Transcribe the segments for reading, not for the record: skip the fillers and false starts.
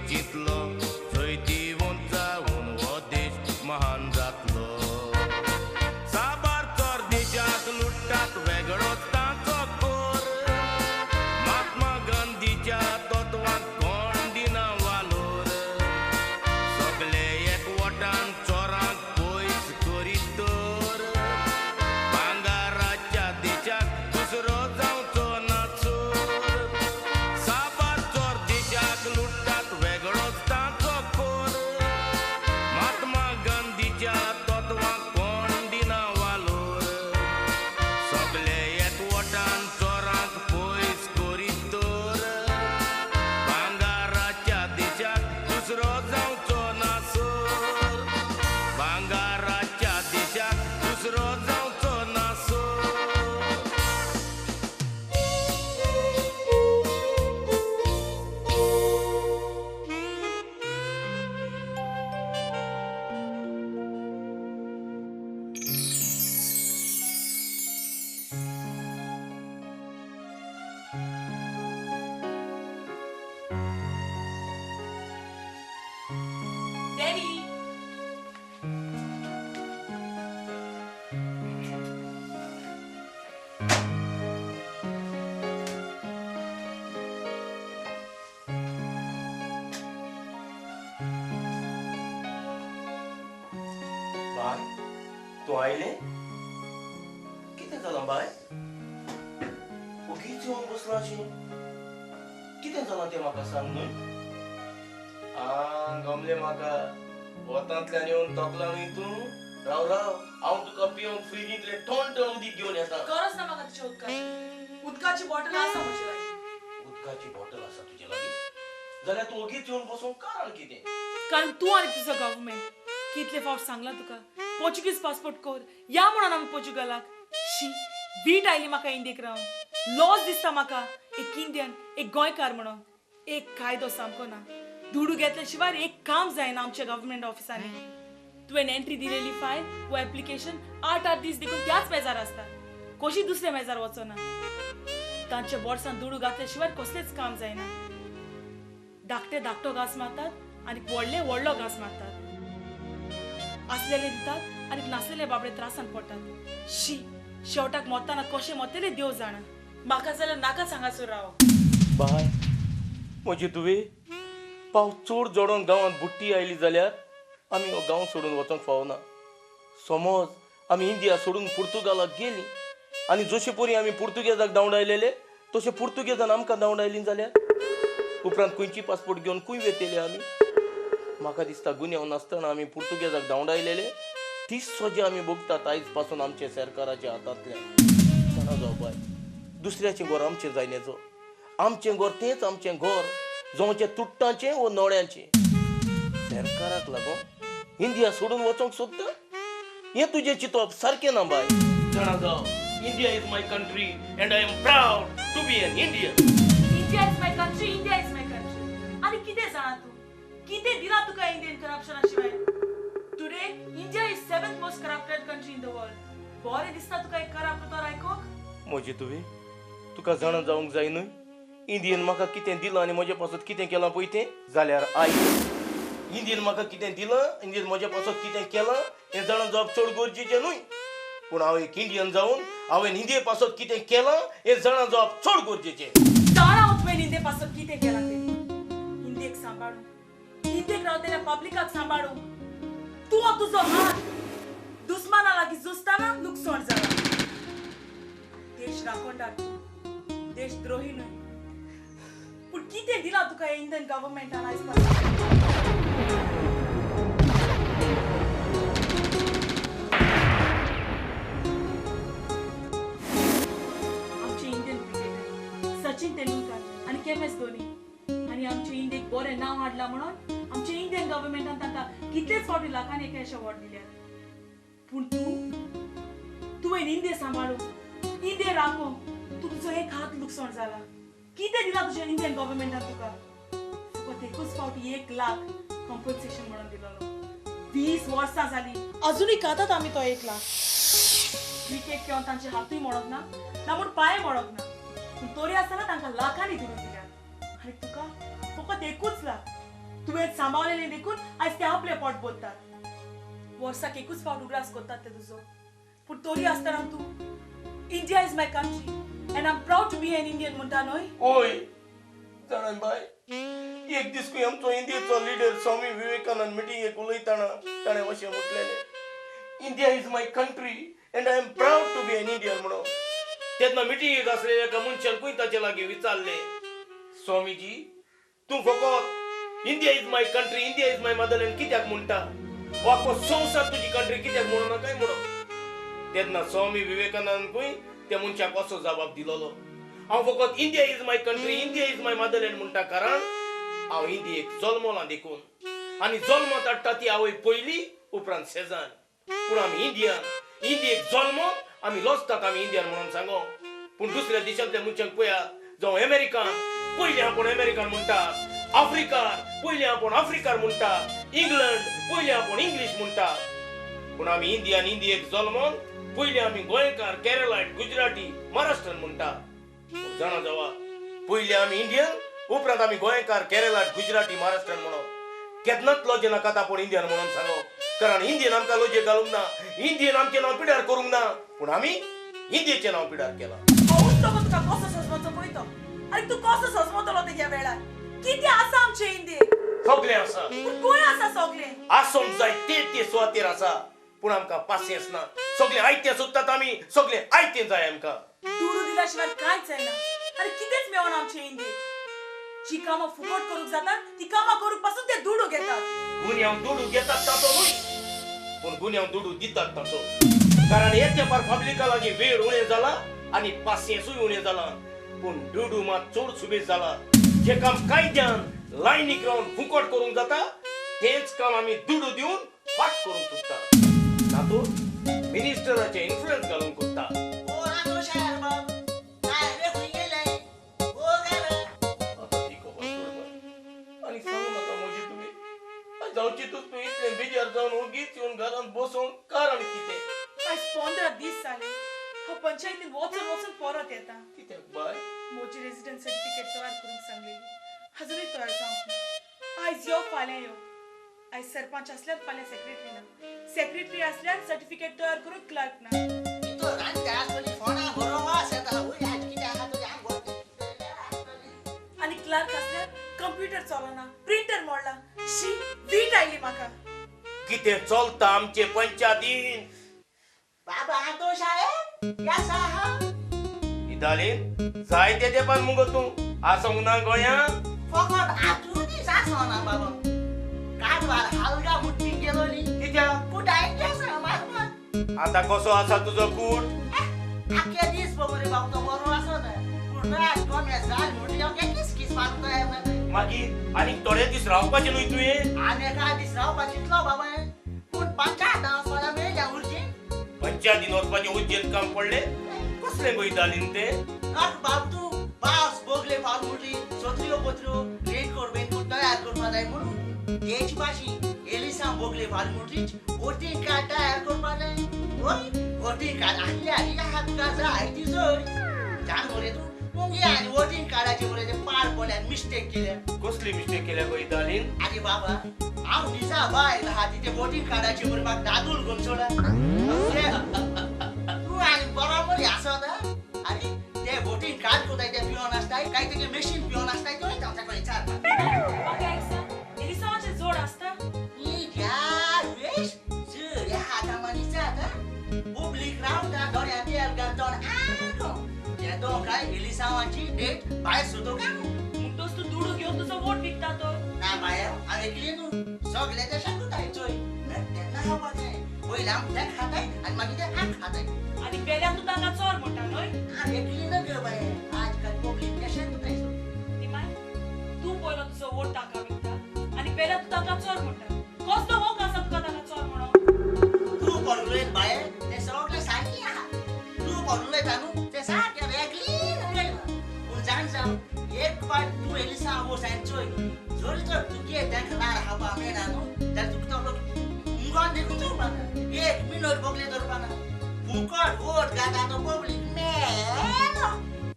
चिंतलो, जैतिवंत जावन हो देश महान जातलो. साबार चोर देशाक लुट्टात, वेगळोच तांचो कोर. महात्मा गांधीच्या तत्वाक कोण दिना वालोर. सगळे एकवटान चोरांक पयस करीत तर भांगाराच्या देशाक दुसरो जावचो ना चोर. साबार चोर देशाक लुट्टात, वेगळोच तांचो कोर. महात्मा गांधीच्या तत्वाक कोण दिना वालोर. सगळे एकवटान चोरांक पयस करीत तर भांगाराच्या देशाक दुसरो जावचो ना सोर. भांगाराच्या देशाक दुसरो जावचो ना सोर. डॅडी, बाय, तूं आयलें? कितें जालां बाय? ओगीच येवन बसलां अशें? कितें जालां तें म्हाका सांग न्हय. आं, गमलें म्हाका. वतांतल्यान येवन तोकलां न्हय तूं? राव राव, हांव तुका पिवंक फ्रिजींतलें टोण टोण उदीक घेवन येता. गरज ना म्हाका तुज्या उदकाची. उदकाची बॉटल आसा म्हजे लागीं. उदकाची बॉटल आसा तुजे लागीं जाल्यार तूं ओगीच येवन बसूंक कारण कितें? कारण तूं आनी तुजो गव्हर्मेंट. कितले फावट सांगलां तुका, पोर्चुगीज पासपोर्ट कर या म्हणून आमी पोर्चुगलाक. शी, वीट आयली म्हाका इंडियेक रावन. लॉस दिसता म्हाका एक इंडियन, एक गोंयकार म्हणून. एक कायदो सामको ना. दुडू घेतल्या शिवाय एक काम जायना आमच्या गव्हर्मेंट ऑफिसांनी. तुवें एंट्री दिलेली फायल वो एप्लिकेशन 8-8 दीस देखून त्याच मेजार आसता, कशी दुसऱ्या मेजार वचना. तांच्या बोर्सान दुडू घातल्या शिवाय कसलेंच काम जायना. धाकटे धाकटो घास मारतात आनी व्हडले व्हडलो घास मारतात. आसलेले दितात आनी नासलेले बाबडे त्रासान पडटात. शी, शेवटाक मरतना कशें मरतले देव जाणा. म्हाका जाल्यार नाका हांगासर राव. बाय, म्हजी तुवें पावस चड जोडोन गांवांत बुट्टी आयली जाल्यार आमी हो गांव सोडून वचोंक फावना. समज आमी इंडिया सोडून पुर्तुगालाक गेलीं आनी जशे परी आमी पुर्तुगेजाक धांवडायलेले तशें पुर्तुगेजान आमकां धांवडायली जाल्यार उपरांत खंयची पासपोर्ट घेवन खंय वेतले आमी? म्हाका दिसता गुन्यांव नासतना आमी पुर्तुगेजाक धांवडायलेले तीच सजा आमी भोगतात आयज पासून आमच्या सरकाराच्या हातांतल्यान. जाणा जावं बाय, दुसऱ्याचें घर आमचें जायनेचो. आमचें घर तेंच आमचें घर, जावचें तुट्टांचें वो नोळ्यांचें. सरकाराक लागून इंडिया सोडून वचोंक सोदता हें तुजें चिंतप सारकें ना बाय. जाणा जाव, India is my country and I am proud to be an Indian. India is my country, India is my country. आनी कितें जाणा तूं? कितें दिलां तुका इंडियन करप्शना शिवाय? Today India is 7th most corrupted country in the world. बरें दिसता तुका एक करप्ट उतर आयकोंक? म्हजी तुवें तुका जाणा जावंक जाय न्हय इंडियन म्हाका कितें दिलां आनी म्हजे पासत कितें केलां पळय तें. जाल्यार आयक, इंडियन म्हाका कितें दिलां, इंडियन म्हजे पासत कितें केलां हें जाणा जावप चड गरजेचें न्हय. पूण हांव एक इंडियन जावन हांवें इंडिये पासत कितें केलां हें जाणा जावप चड गरजेचें. जाणा हांव तुवें इंडिये पासत कितें केलां तें. इंडियेक सांबाळूं, इंडियेक रावतल्या पब्लिकाक सांबाळूं. तूं तुजो हात दुस्माना लागीं झुजतना लुकसाण जाला. देश राखणदार तूं, देशद्रोही न्हय. पूण कितें दिलां तुका इंडियन गव्हर्मेंटान आयज पासून? आमचे इंडियन क्रिकेटर सचिन तेंडुलकर आनी एम एस धोनी आनी आमचे इंडियेक बरें नांव हाडलां म्हणून आमचे इंडियन गव्हर्मेंटान तांकां कितलेच फावटी लाखांनी कॅश अवॉर्ड दिल्या. पूण तूं तुवें इंडिया सांबाळूं, इंडिया राखूं, तूं तुजो एक हात लुकसाण जाला. कितें दिलां तुज्या इंडियन गव्हर्मेंटान तुका? फकत एकूच फावटी 1 लाख कॉम्पन्सेशन म्हणून दिलोलो. 20 वर्सां जालीं, अजुनूय खातात आमी तो 1 लाख. क्रिकेट खेळोन तांचे हातूय मोडोंक ना, ना म्हूण पांय मोडोंक ना, पूण तरी आसतना तांकां लाखांनी दिवन दिल्यात. आनी तुका फकत 1 लाख. दुयेंत सांबाळलेले देखून आयज ते आपले पोट बोलतात. वर्साक एकूच फावट उगडास करतात ते तुजो. पूण तरी आसतना तूं India is my country and I am proud to be an Indian म्हणटा न्हय? ओय जाणा बाय, एक दीस खंय आमचो इंडियेचो लिडर स्वामी विवेकानंद मिटिंगेक उलयतना ताणें अशें म्हटलेलें, India is my country and I am proud to be an Indian म्हणून. तेन्ना मिटिंगेक आसलेल्या एका मनशान खंय ताचे लागीं विचारलें, स्वामीजी तूं फकत India is my country, India is my motherland कित्याक म्हणटा? हो आख्खो संवसार तुजी कंट्री कित्याक म्हणूना काय म्हणून? तेन्ना स्वामी विवेकानंदानकूय त्या मनशाक असो जबाब दिलोलो, हांव फकत India is my country, India is my motherland म्हणटा कारण हांव इंडियेक जल्मला देखून. आनी जल्मात हाडटा ती आवय पयली, उपरांत शेजान. पूण आमी इंडियन, इंडियेक जल्मत आमी लजतात आमी इंडियन म्हणून सांगो. पूण दुसऱ्या देशांतल्या मनशांक पळयात, जावं अमेरिकन पयलीं आपूण अमेरिकन म्हणटा, आफ्रिकार पयलीं आपूण आफ्रिकार म्हणटा, इंग्लंड पयलीं आपूण इंग्लीश म्हणटा. पूण आमी इंडियन, इंडियेक जल्मोन पयलीं आमी गोंयकार, केरलायट, गुजराती, महाराष्ट्रन म्हणटा. जाणा जावा, पयलीं आमी इंडियन, उपरांत आमी गोंयकार, केरलाट, गुजराती, महाराष्ट्रन म्हणून. केन्नाच लजे नाकात आपूण इंडियन म्हणून सांगो, कारण इंडियन आमकां लजे घालूंक ना, इंडियन आमचें नांव पिड्यार करूंक ना, पूण आमी इंडियेचें नांव पिड्यार केलां. तुका कसो सजमचो पळय तो, आनी तूं कसो सजमतलो तेज्या वेळार? कितें आसा आमचे इंडियेक? सगळें आसा. पूण खंय आसा सगळें? आसूंक जाय ते ते सुवातेर आसा, पूण आमकां पासियेंस ना. सगळें आयतें सोदतात आमी, सगळें आयतें जाय आमकां. दुडू दिल्या शिवाय कांयच जायना आनी कितेंच मेळना आमचे इंडियेक. जी कामां फुकट करूंक जातात ती कामां करूंक पासून ते दुडू घेतात. गुन्यांव दुडू घेतात ताचो न्हय, पूण गुन्यांव दुडू दितात ताचो. कारण हे तेंपार पब्लिका लागीं वेळ उणें जाला आनी पासियेंसूय उणें जाला, पूण दुडू मात चड सुबेज जाला. जें काम कायद्यान लायनीक रावन फुकट करूंक जाता तेंच काम आमी दुडू दिवन फाट करूंक सोदता. तातूंत मिनिस्टराचें इन्फ्लुएन्स घालूंक कोत्ता. आनी सांगू नाका म्हजी तुमी, जावची तूं इतलें बेजार जावन ओगीच येवन घरांत बसोंक कारण कितें? आयज 15 दीस जाले हांव पंचायतीन वचून वचून परत येता. कित्याक बाय? म्हजी रेजिडंट सर्टिफिकेट तयार करूंक सांगलेली, अजुनूय तयार जावंक ना. आयज यो फाल्यां यो. आयज सरपंच आसल्यार फाल्यां सेक्रेटरी ना, सेक्रेटरी आसल्यार सर्टिफिकेट तयार करूंक क्लर्क ना. आनी क्लर्क आसल्यार कंप्युटर चलना, प्रिंटर मोडला. शी, वीट आयली म्हाका. कितें चलता आमचे पंचायतीन? बाबा आतो साहेब या साहब इदालीन जायते तेंपान मुगो तूं आसोंक ना गोंयांत? फकत आठू दीस आसना बाबा. कारवार हालगा मुट्टी गेलोली. कित्याक? कुटायचे आसा मारपाक. आतां कसो आसा तुजो कूट? आख्खे दीस बरे बाबा तो बरो आसता, पूण रात गोमे जाल म्हणून हांव किस किस मारता. मागीर आनीक थोडे दीस रावपाचें न्हय तुवें? आनी एका दीस रावपाचें बाबा, पूण पंचायत वचपाक मेळ्ळ्या उरचें. पंचायतीन वचपाचें उज्जेन काम पडलें? कसलें गो इदालीन तें? नाक बाब तूं पावस बोगले फावट मुटली सत्र्यो पत्र्यो रेनकोट बेनकोट तयार करपा जाय म्हणून तेच भाशेन एलिसांव बोगले फावट मुटलीच वोटींग कार्ड तयार करपा जाय. हय, वोटींग कार्ड आसल्यार आहा तुका जाय ती जर जाण मरे तूं मुगे. आनी वोटींग कार्डाचे मरे ते पाड पडले आनी मिस्टेक केल्या. कसली मिस्टेक केल्या गो इदालीन? आरे बाबा, हांव निजा बायल आहा तिचे वोटींग कार्डाचे मरे म्हाका दादूल गोमसोला. तूं आनी बरोबर आसता. आनी ते वोटींग कार्ड कोताय ते पिवन आसताय काय तेगे मशीन पिवन आसताय तो तांच्या कडेन विचारता. म्हाका एक सांग, एलिसांवाचें जोड आसता? ज्या वेश जर ह्या हाता विचारता पब्लीक रावता दोळ्या तेल घाल तोंड आगो ते दोगांय एलिसांवाची डेट भायर सोदो काय म्हणटोच तूं दुडू घेवन तुजो वोट विकता तो? ना बाय, हांव एकली न्हू, सगळे ते सांगताय चोय. तेन्ना खावपाचें पयलीं आम ते खाताय आनी मागीर ते आम खाताय. आनी पेल्यान तूं तांकां चोर म्हणटा न्हय? हांव एकली न्हय गो बाये, आजकाल पब्लीक कशें कोताय. तिमाय, तूं पयलो तुजो वोट तांकां विकता आनी पेल्यान तूं तांकां चोर म्हणटा. कसलो हक आसा तुका तांकां चोर म्हणून? तूं कोण उलयत बाये तें सगळें सारकें आहा. तूं कोण उलयता न्हू तें सारकें एकली उलयना. पूण जाण जावं एक फावट तूं एलिसांव वच आनी चोय, जरी तर तुगे तांकां नार खावपाक मेळना न्हू जाल्यार तुका तो मुगोन देखून चोवपाना, एक मिनट बोगले दवरपाना. फुकट वोट घाता तो पब्लीक मेलो.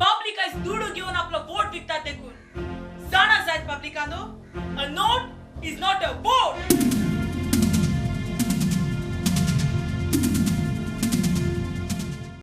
पब्लीक आयज दुडू घेवन आपलो वोट विकता देखून जाणा जायत पब्लिकानो, a note Is not a vote.